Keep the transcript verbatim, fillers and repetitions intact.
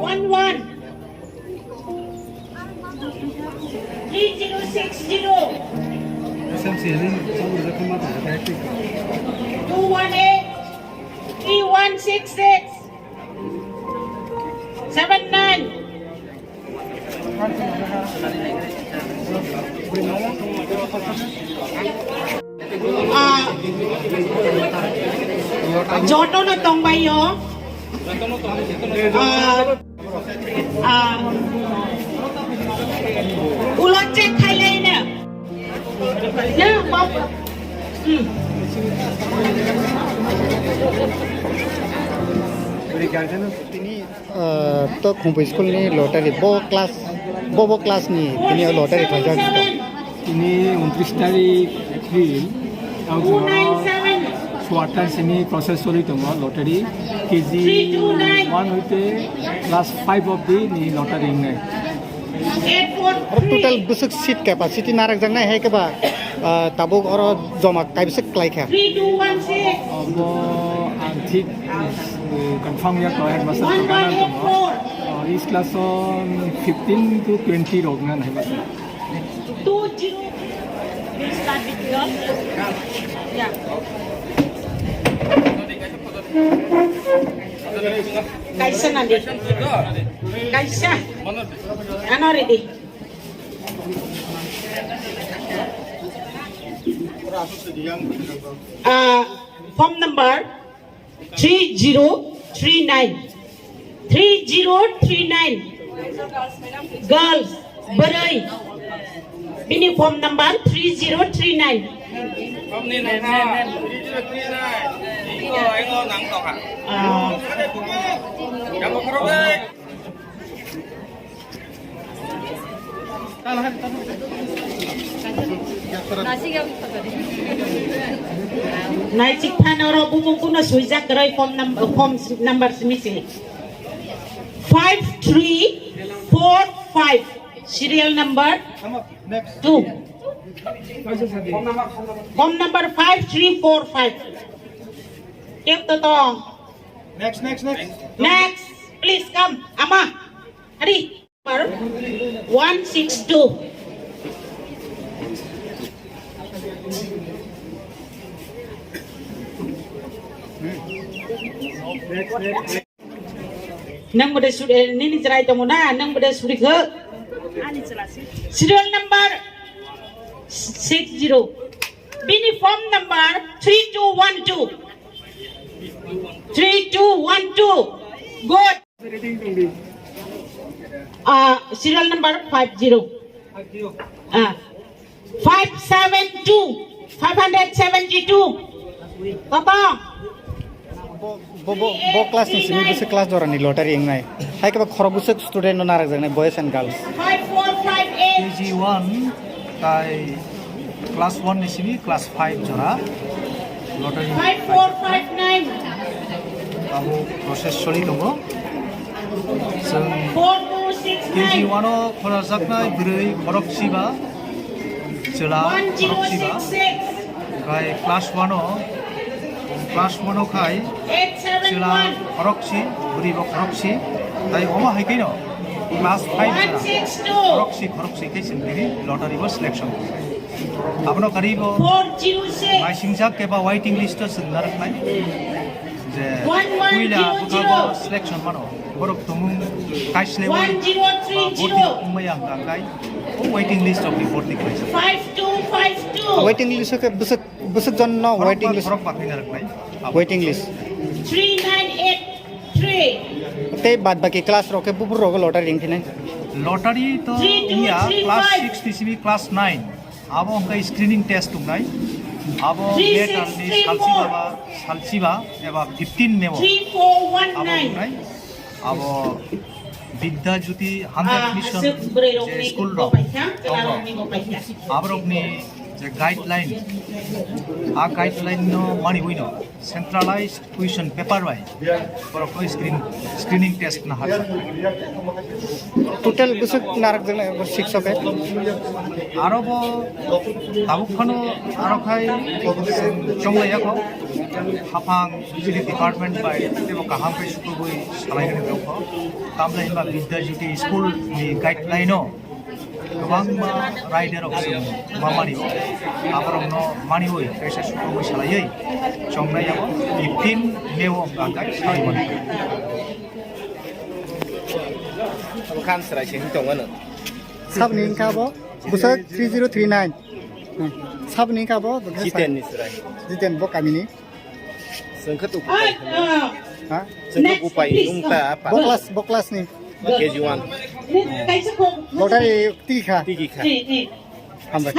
One one. Three zero six zero. S M C rin, two one eight, three one six six, seven nine. Ah, joto no tongbaio. Ah, ah, ulo check khailai na. Na, bab-, hmm. Tini, ah, to Khumphwi school ni lottery bo class, bo bo class ni tini lottery khaijak. Tini untris tarik April, ang suatar sini process soli tongo lottery, K G one hoite class five obdi ni lottery wngnai. Oro total bwswk seat capacity narakjaknai hai khe ba, ah, tabuk oro joma kaibwswk kwlai kha. Obo ang thik, eh, confirm ya kho, headmaster to gana tongo. Oh, each class o fifteen to twenty rok ngan hai masa. Two zero. We'll start with girls. Yeah. Kaisa nadi. Kaisa. Ano ready. Ah, form number three zero three nine. Three zero three nine. Girls, bwrwi. Bini form number three zero three nine. Ah. Naichik phano oro bumung kuno swijak kwrwi form num-, form number simi simi. Five three four five, serial number two. Form number five three four five. Kep to tong. Next, next, next. Next, please come. Ama. Hari. Number one six two. Nang bade suri, eh, nini chwrai tongo na, nang bade suri kho. Serial number six zero. Bini form number three two one two. Three two one two. Good. Ah, serial number five zero. Ah, five seven two, five hundred seventy two. Kota? Bo, bo, bo, bo class ni simi bwswk class jora ni lottery wngnai. Hai khe ba khorok bwswk student no narakjaknai, boys and girls. Five four five eight. K G one tai class one ni simi class five jora lottery. Five four five nine. Abo process soli tongo. Chwng four two six nine. K G one o khorokjaknai bwrwi khorokchiba, chwla khorokchiba. One zero six six. Omohai class one o, class one o khai chwla khorokchi, bwrwi bo khorokchi, tai omo hai khe no class five jora khorokchi, khorokchi khe chwng tini lottery bo selection. Abono karwi bo naisingjak khe ba waiting list o chwng narwknai. Je puila bwkha bo selection mano, borok tongmung kaislewai ba borti wngmaya hwnkha khai o waiting list rok ni borti khlaijak. Five two five two. Waiting list o khe bwswk, bwswk jon no waiting list. Khorok ba khe narwknai. Waiting list. Three nine eight three. Tei bad baki class rok khe buphuru rogo lottery ringphinai. Lottery to wngya class six ni simi class nine. Abo hwnkhe screening test wngnai. Abo May talni salchiba ba, salchiba eba fifteen May o. Abo wngnai. Abo Vidya Jyoti hundred mission je school rok tongo. Aborokni je guideline, a guideline no maniwi no centralized question paper bai borok no screen, screening test na harjak. Total bwswk narwkjaknai bo six o khe? Aro bo tabuk phano aro khai chonglaiya kho. Haphang Bijili Department bai teibo kaham khe sukrubui salainani tongkho. Tamni hwnba Vidya Jyoti School ni guideline o kwbangma raidarok chwng ma manio. Aborokno maniui kaisa sukrubui salaiwi chongnai abo fifteen May o hwnba hwnkhai salai mano. Abo khan chwrai se wng tongmano. Sabni wngkha abo bwswk three zero three nine. Sabni wngkha abo Jiten ni chwrai. Jiten bo kamini. Chwng khe tuku pai khwna. Ha? Chwng khe bupai nung ta apa. Bo class, bo class ni. K G one. Lottery tiki kha. Tiki kha. Hambai.